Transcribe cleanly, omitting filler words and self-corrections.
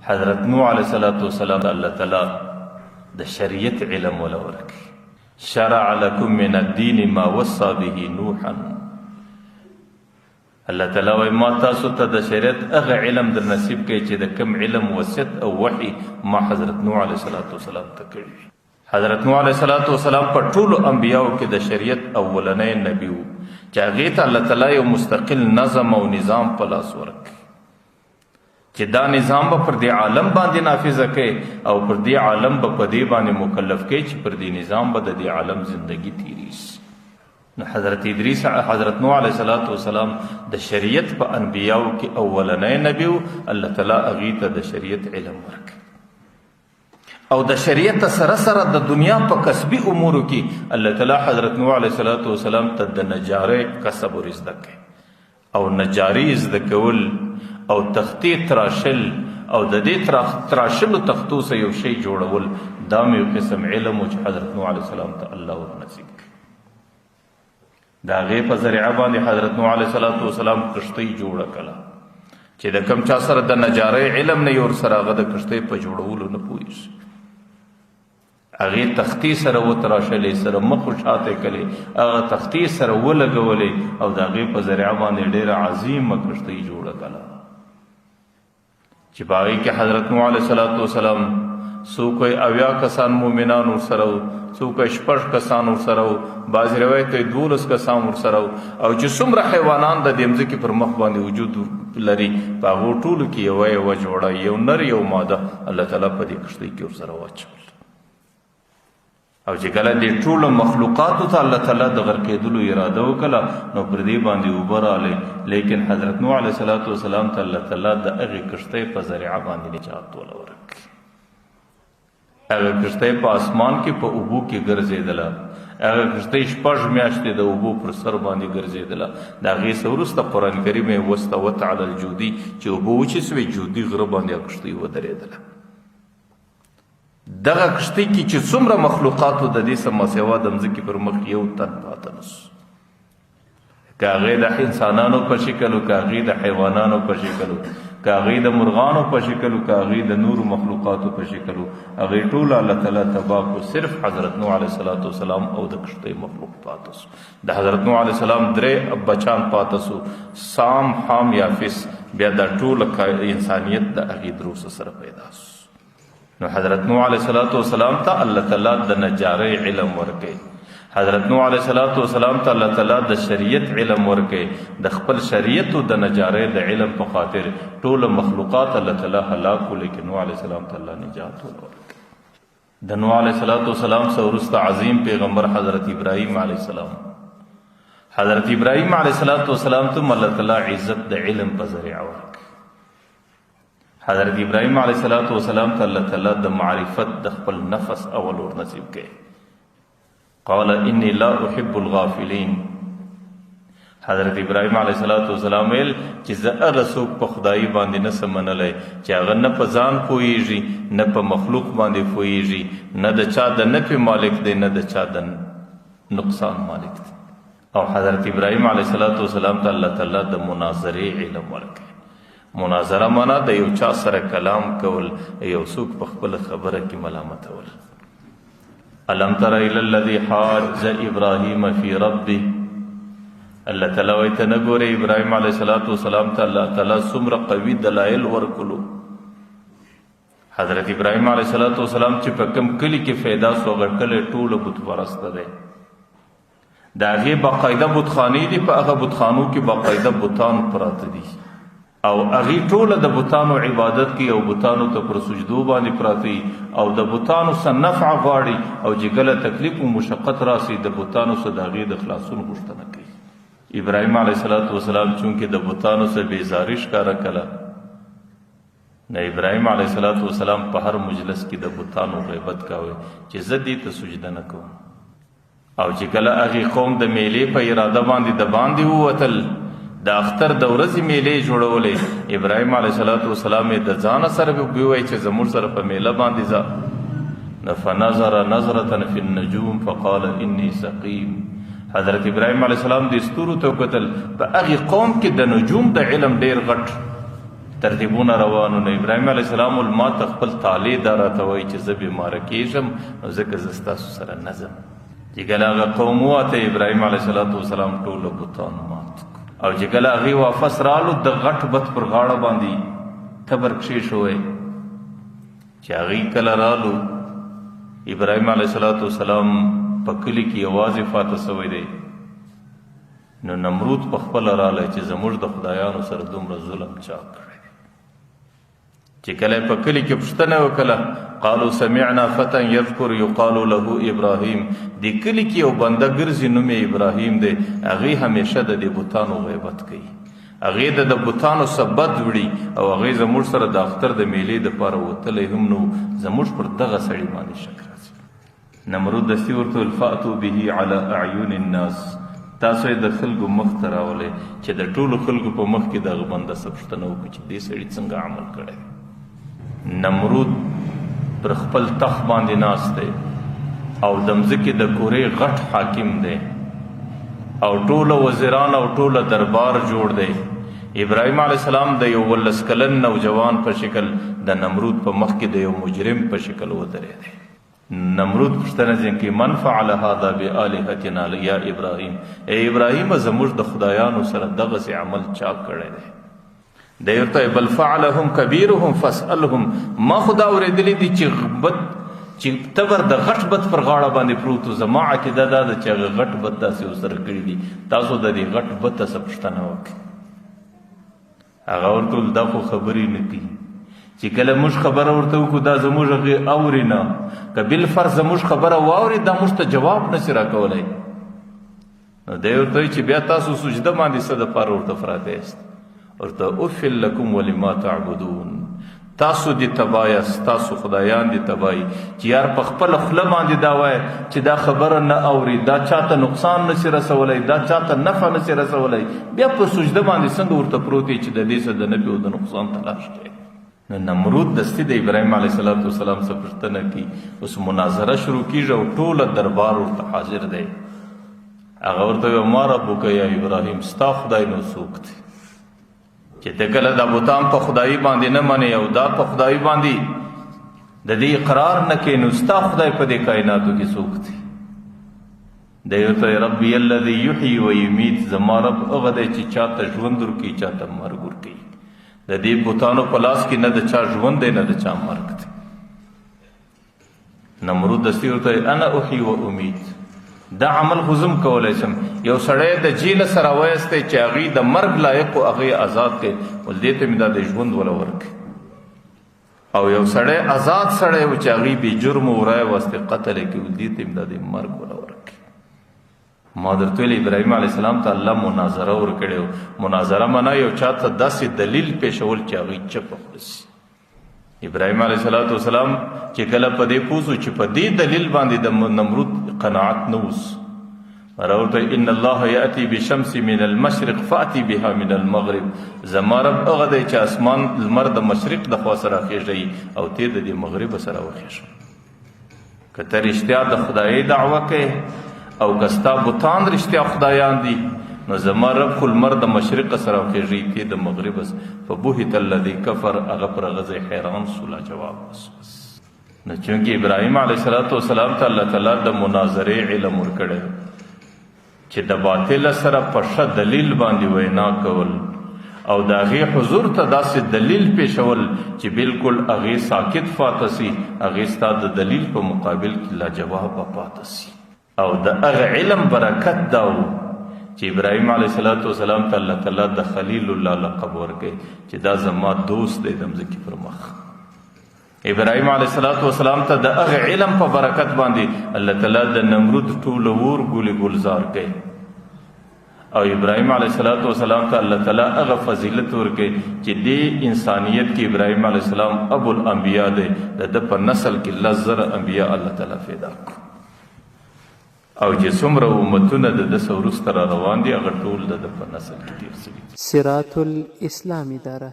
حضرت نوح علیه الصلاة والسلام الله تعالی د شریعت علم ولا ورکړي. شرع لكم من الدين ما وصى به نوحا. الله تعالی وای ما تاسو ته د شریعت هغه علم در نصیب کړي چې د کم علم وصیت او وحی ما حضرت نوح علیه الصلاة ته کړی. حضرت نوح علیه الصلاة په ټولو انبیاو کې د شریعت اولنی نبی وو چې هغې ته الله تعالی یو مستقل نظم او نظام په لاس ورکړي چې دا نظام به پر دې عالم باندې نافذ کړي او پر دې عالم به په دې باندې مکلف کړي چې پر دې نظام به د دې عالم زندگی تیری شي. نو حضرت ادریس حضرت نوح علیه الصلاة د شریعت په انبیاو کې اولنی نبی وو. الله تعالی هغې ته د شریعت علم ورکړي او د شریعت سره سره د دنیا په کسبي امورو کې الله تعالی حضرت نوح علیه الصلاة ته د نجارۍ کسب ور زده کړي او نجاری زده کول او تختې تراشل او د دې تراشلو تختو څخه یو شی جوړول دا مې یو قسم علم و چې حضرت نوح علیه السلام ته الله ور نصیب کړي. د هغې په ذریعه باندې حضرت نوح علیه السلام کښتۍ جوړه کړه چې د کم چا سره د نجارۍ علم نه ورسره هغه د کښتۍ په جوړولو نه پوهېږي. هغې تختې سره وتراشلې، سره مخ شاته کړې، هغه تختې سره ولګولې او د هغې په ذریعه باندې ډېره عظیمه کښتۍ جوړه کړه چې په هغې کې حضرت نوح علیه السلام څوک یې 70 کسان مؤمنان ورسره وو، څوک یې 6 کسان ورسره وو، بعضې روایت یې 12 کسان ورسره وو. او چې څومره حیوانان د دې مځکې پر مخ باندې وجود لري په هغو ټولو کې یوه یوه جوړه، یو نر یو ماده الله تعالی په دې کښتۍ کې ورسره واچول. او چې کله دې ټولو مخلوقاتو ته الله تعالی د غرقېدلو اراده وکړه نو پر دې باندې اوبه راغلې، لیکن حضرت نوح علیه السلام ته الله تعالی د هغې کښتۍ په ذریعه باندې نجات وله ورکړي. هغه کښتۍ په اسمان کې په اوبو کې ګرځېدله، هغه کښتۍ 6 میاشتې د اوبو پر سر باندې ګرځېدله. د هغې څخه وروسته قرآن کریم یې واستوت علی الجودي چې اوبه وچې سوې، جودي غره باندې هغه کښتۍ ودرېدله. دغه کښتۍ کې چې څومره مخلوقاتو د دې څخه ماسوا د مځکې پر مخ یو تن پاته نه سو، که هغې د انسانانو په شکل و، که هغې د حیوانانو په شکل و، که هغې د مرغانو په شکل و، که هغې د نورو مخلوقاتو په شکل و، هغې ټول الله تعالی تباه کړو. صرف حضرت نوح علیه السلام او د کښتۍ مخلوق پاته سو. د حضرت نوح علیه السلام 3 بچان پاته سو، سام، حام، یافس. بیا دا ټول انسانیت د هغې درو سره پیدا سو. نو حضرت نوح علیه السلام ته الله تعالی د نجارۍ علم ورکړي، حضرت نوح علیه السلام ته الله تعالی د شریعت علم ورکړي. د خپل شریعت او د نجارۍ د علم په خاطر ټول مخلوقات الله تعالی هلاک کړي، لیکن نوح علیه السلام ته الله نجات ورکړي. د نوح علیه السلام څخه وروسته عظیم پیغمبر حضرت ابراهیم علیه السلام، حضرت ابراهیم علیه السلام ته الله تعالی عزت د علم په ذریعه ورکړي. حضرت ابراهیم علیه السلام ته الله تعالی د معرفت د خپل نفس اول ور نصیب کړي. قال انی لا احب الغافلین. حضرت ابراهیم علیه السلام ویل چې زه هغه څوک په خدایي باندې نه سم منلی چې هغه نه په ځان پوهېږي، نه په مخلوق باندې پوهېږي، نه د چا د نفع مالک دی، نه د چا د نقصان مالک دی. او حضرت ابراهیم علیه السلام ته الله تعالی د مناظرې علم ورکړي. مناظره معنا د یو چا سره کلام کول، یو څوک په خپله خبره کې ملامتول. الم تر الی الذی حاج ابراهیم فی ربه. الله تعالی وایي ته نه ګورې ابراهیم علیه السلام ته الله تعالی څومره قوي دلایل ورکړو. حضرت ابراهیم علیه السلام چې په کوم کلي کې پیدا سو، هغه کلی ټوله بت پرسته دی. د هغې باقاعده بتخانې دي، په هغه بتخانو کې باقاعده بتان پراته دي او هغې ټوله د بتانو عبادت کوي او بتانو ته پر سجدو باندې پراته دي او د بتانو څخه نفع غواړي او چې کله تکلیف او مشقت راسي د بتانو څخه د هغې د خلاصون غوښتنه کوي. ابراهیم علیه السلام چونکې د بتانو څخه بېزاري ښکاره کړه، نو ابراهیم علیه السلام په هر مجلس کې د بتانو غیبت کاوه چې زه دې ته سجده نه کوم. او چې کله هغې قوم د میلې په اراده باندې د باندې ووتل، د اختر د ورځې میلې جوړولې، ابراهیم علیه السلام یې د ځانه سره وویل چې زموږ سره په میله باندې ځه. نو فنظر نظرة فی النجوم فقال انی سقیم. حضرت ابراهیم علیه السلام د ستورو ته وکتل، په هغې قوم کې د نجوم د علم ډېر غټ ترتیبونه روانو. نو ابراهیم علیه السلام ول ما ته خپل طالع دا راته وایي چې زه بیماره کېږم، نو ځکه زه ستاسو سره نه ځم. چې کله هغه قوم ووته، ابراهیم علیه السلام ټول بتان مات، او چې کله هغې واپس رالو د غټ بت پر غاړه باندې تبر کښېښوی. چې هغې کله رالو، ابراهیم علیه السلام په کلي کې یوازې فاته سوی دی. نو نمرود په خپله رالی چې زموږ د خدایانو سره دومره ظلم چا کړی دی. چې کله په کلي کې پوښتنه وکړه، قالو سمعنا فتا یذکر یقال له ابراهیم، دې کلي کې یو بنده ګرځي نوم یې ابراهیم دی، هغې همیشه د دې بتانو غیبت کوي، هغې د بتانو څه بد وړي، او هغې زموږ سره د اختر د میلې دپاره وتلی هم نه و، زموږ پر دغه سړي باندې شک راځي. نمرود دستي ورته وویل فأتو به علی اعین الناس، تاسو یې د خلکو مخ ته راولئ چې د ټولو خلکو په مخ کې دغه بنده څه پوښتنه وکړي چې دې سړي څنګه عمل کړی دی. نمرود پر خپل تخت باندې ناست دی او د مځکې د کورې غټ حاکم دی، او ټوله وزیران او ټوله دربار جوړ دی. ابراهیم علیه السلام د یو ولس کلن نوجوان په شکل د نمرود په مخ کې د یو مجرم په شکل ودرېدی. نمرود پوښتنه ځین کې من فعل هذا بآلهتنا یا ابراهیم، ای ابراهیم زموږ د خدایانو سره دغسې عمل چا کړی دی؟ دی ورته بل فعلهم کبیرهم فاسألهم، ما خو دا اورېدلي دي چې بت چې تبر د غټ بت پر غاړه باندې پروت و، زما عقیده دا ده چې هغه غټ بت داسې ورسره کړي دي، تاسو د دې غټ بت څخه پوښتنه وکړئ. هغه ورته وویل دا خو خبرې نه کوي، چې کله موږ خبره ورته وکړو دا زموږ هغې اوري نه، که بالفرض زموږ خبره واوري دا موږ ته جواب نه شي راکولی. نو دی ورته وایي چې بیا تاسو سجده باندې څه دپاره ورته پراته یاست؟ ورته افل لکم ولما تعبدون، تاسو دې تباه یاست، تاسو خدایان دې تباه یي چې یار په خپله خوله باندې دا وایه چې دا خبره نه اوري، دا چاته نقصان نه شي رسولی، دا چاته نفع نه شي رسولی، بیا په سجده باندې څنګه ورته پروت یې چې د دې څه د نفع او د نقصان تلاش کوې؟ نو نمرود دستي د ابراهیم علیه السلام څخه پوښتنه کوي. اوس مناظره شروع کېږي او ټوله دربار ورته حاضر دی. هغه ورته وایي ما ربک یا ابراهیم، ستا خدای نو څوک دی چې ته کله دا بتان په خدایي باندې نه منې او دا په خدایي باندې د دې اقرار نه کوې، نو ستا خدای په دې کایناتو کې څوک دی؟ دی ورته وایي ربي الذي یحیي و یمیت، زما رب هغه دی چې چاته ژوند ورکوي چاته مرګ ورکوي. د دې بتانو په لاس کې نه د چا ژوند دی نه د چا مرګ دی. نمرود دستي ورته وایي انا احیي و امیت، دا عمل خو زه هم کولی شم. یو سړی د جیله سره وایستی چې هغوی د مرګ لایق و، هغه یې ازاد کړي، ول دې ته مې دا د ژوند وله ورکړي. او یو سړی ازاد سړی و چې هغوی بې جرم و رای واسطې قتل یې کړي، ول دې ته مې دا د مرګ وله ورکړي. ما درته ویل ابراهیم علیه السلام ته الله مناظره ورکړې وه. مناظره معنا یو چا ته داسې دلیل پېښول چې هغوی چپه خوله شي. ابراهیم علیه السلام چې کله په دې پوه شو چې په دې دلیل باندې د نمرود قناعت نه وس، راورته ان الله یأتي بشمس من المشرق فأتي بها من المغرب، زما رب هغه دی چې اسمان لمر د مشرق د خوا سره خېژوي او ته د دې مغرب سره وخېژوي. که ته رښتیا د خدایۍ دعوه کوې او که ستا بتان رښتیا خدایان دي، نو زما رب خو لمر د مشرق سره خېژوي، ته د مغرب. فبهت الذي کفر، هغه پر هغه ځای حیران سو، لا جواب وسو. نو چونکه ابراهیم علیه السلام ته الله تعالی د مناظرې علم ورکړی چې د باطل سره په ښه دلیل باندې وینا کول او د هغې حضور ته داسې دلیل پیښول چې بالکل هغې ساکت پاته سي، هغې ستا د دلیل په مقابل کې لاجوابه پاته سي. او د هغه علم برکت دا و چې ابراهیم علیه السلام ته الله تعالی د خلیل الله لقب ورکړي چې دا زما دوست دی د مځکې پر مخ. ابراهیم علیه السلام ته د هغه علم په برکت باندې الله تعالی د نمرود ټول ور ګل ګلزار کړي. او ابراهیم علیه السلام ته الله تعالی هغه فضیلت ورکړي چې دې انسانیت کې ابراهیم علیه السلام ابو الانبیاء دی، د ده په نسل کې 10,000 انبیاء الله تعالی پیدا کړو. او چې څومره امتونه د ده څخه وروسته را روان دي هغه ټول د ده په نسل کې تېر شوي دي. صراط الاسلام اداره.